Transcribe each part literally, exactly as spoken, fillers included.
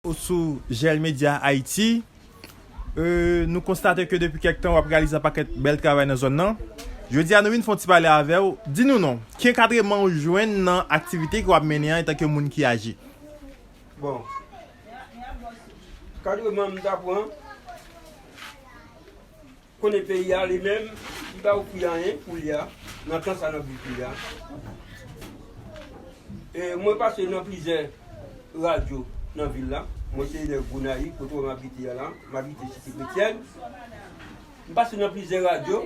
Ou sou Jèl Media Haïti. Euh, nou konstate ke depi kèk tan w ap reyalize yon pakèt bèl travay nan zòn nan. Jodi a nou vin fè yon ti pale avè w. Di nou non, ki ankadreman ou jwenn nan aktivite ke w ap mennen an antanke moun ki aje? Bon, ankadreman m ta pran, konnen peyi a li menm, li pa ofri anyen pou li a, nan tan sa n ap viv li a. E mwen pase nan plizyè radyo nan vil la. Mwen se nèg Gonayiv, kote m abite a la, m abite Site Kretyèn. M pase nan plizyè radyo,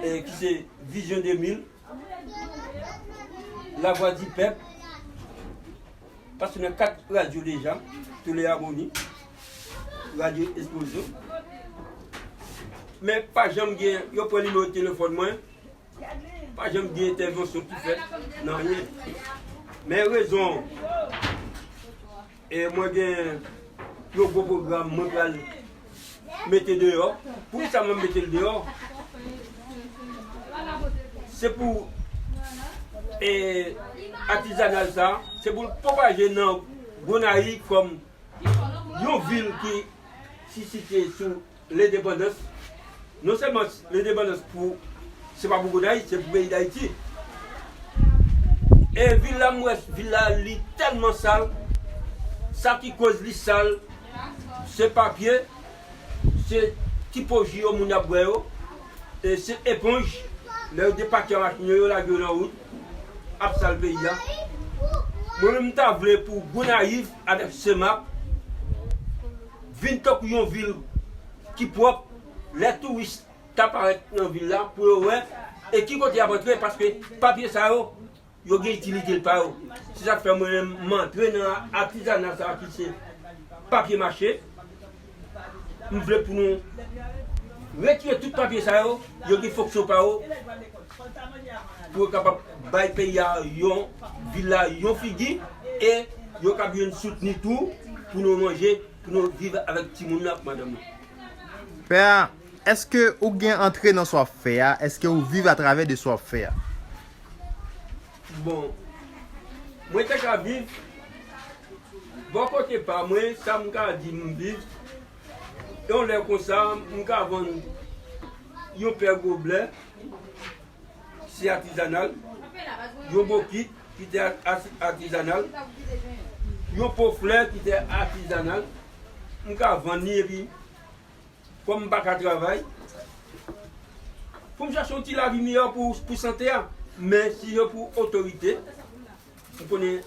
e ki se Vizyon de mil, Lavwadipèp, pase nan kat radyo deja, Tele Amoni, Radyo Eksplozyon. Men pa janm gen, yo pran nimewo telefòn mwen, pa janm gen entèvansyon ki fèt nan anyen. Men rezon, e mwen gen yon gwo pwogram mwen pral mete deyò. Poukisa mwen mete l deyò? Se pou e, atizanal sa, se pou l pwopaje nan Gonayiv kòm yon vil ki sisite sou lendepandans. Non sèlman lendepandans pou, se pa pou Gonayiv, se pou peyi Dayiti. E vil la, m wè vil la, li tèlman sal. Sa ki koz li sal, se papye, se ti po ji yo moun ap bwè yo, e se eponj, lè yo depake machin yo, yo lage yo nan wout, ap sal peyi a. Mwen menm, m ta vle pou Gonayiv avèk Senmak vin tankou yon vil ki pwòp, lè touris ta parèt nan vil la pou yo wè e ki kote y ap antre, paske papye sa yo, yo gen itilite l pa yo. Se sa k fè mwen menm m antre nan atizana sa a ki se papye mache. M vle pou nou retire tout papye sa yo, yo gen fonksyon pa yo, pou yo kapab bay peyi a yon, vil la yon figi, e yo kapab jwenn soutni tou pou nou manje, pou nou viv avèk timoun nan ak madanm nan. Pè a, èske ou gen antre nan sa w ap fè a? Èske ou viv atravè de sa w ap fè a? Bon, mwen te ka viv bò kote pa mwen, sa m ka di m viv. Yon lè konsa, m ka vann yon pè goblè, se atizanal, yon bokit ki te a-, a-, atizanal, yon po flè ki te atizanal, m ka vann li epi kòm m pa ka travay, pou m chache yon ti lavi miyò pou, pou sante a. Men si se pou otorite, m konnen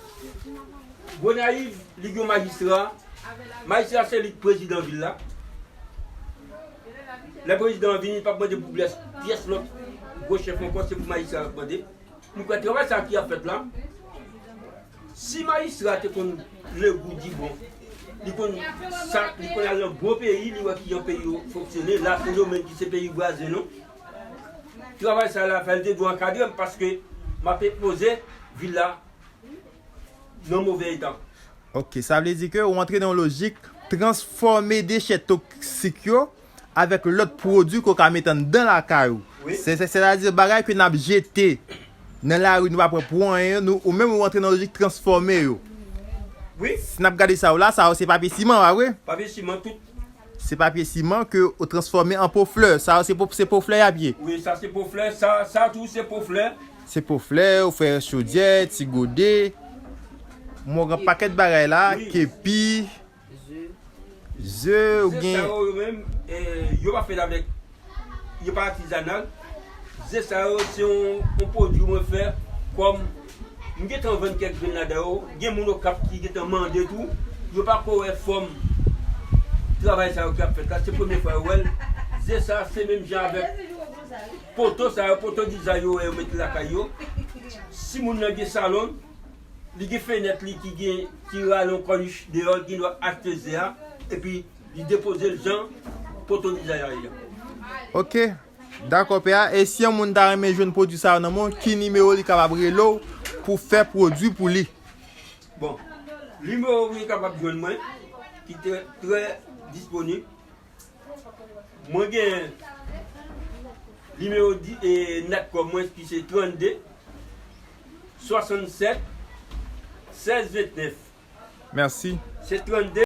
Gonayiv, li gen yon majistra. Majistra se li k prezidan vil la. Lè prezidan an vini, li p ap mande pou pyès, pyès lòt gwo chèf ankò, se pou majistra l ap mande. Nou kwè travay sa ki ap fèt la, si majistra te konn legou di bon, li konn sa, li konn al nan gwo peyi, li wè kijan peyi yo fonksyone, la Sendomeng ki se peyi vwazen nou. Travay sa la fè l te dwe ankadre m, paske m ap ekspoze vil la nan move eta. Ok, sa vle di ke ou antre nan yon lojik transfòme dechè toksik yo avèk lòt pwodui ke w ka met anndan lakay ou. Wi. Se, se, sètadi bagay ke n ap jete nan lari, nou pa pran pou anyen, nou, ou menm ou antre nan lojik transfòme yo. Wi. Si n ap gade sa yo la, sa yo se papye siman, pa vre? Papye siman, tout. Se papye siman ke ou transfòme an po flè. Sa yo se po, se po flè y ap ye. Wi, sa se po flè, sa, sa tou se po flè. Se po flè, ou fè chodyè, ti gode. Mwen gen pakèt bagay la, Wi. Kepi, ze, ou Ze gen sa yo, yo menm, e, yo pa fèt avèk, yo pa atizanal. Ze sa yo, se yon, yon pwodui mwen fè kòm m gentan vann kèk grenn ladan yo. Gen moun Okap ki gentan mande tou. Yo pa ko wè fòm travay sa yo k ap fèt la. Se premye fwa yo wè l. Ze sa, se menm jan avèk poto sa yo, poto dizay yo wè yo mete lakay yo. Si moun nan gen salon, li gen fenèt li ki gen, ki rale yon kònich deyò, li gen dwa achte ze a, epi li depoze l jan poto dizay la ye a. Ok. Dakò, pè a. E si yon moun ta renmen jwenn pwodui sa yo nan men w, ki nimewo li kapab rele w pou fè pwodui pou li? Bon, nimewo ou kapab jwenn mwen, ki trè, trè disponib. Mwen gen nimewo di, e, Natcom mwen ki se trannde swasannsèt sèz ventnèf. Mèsi. Se trannde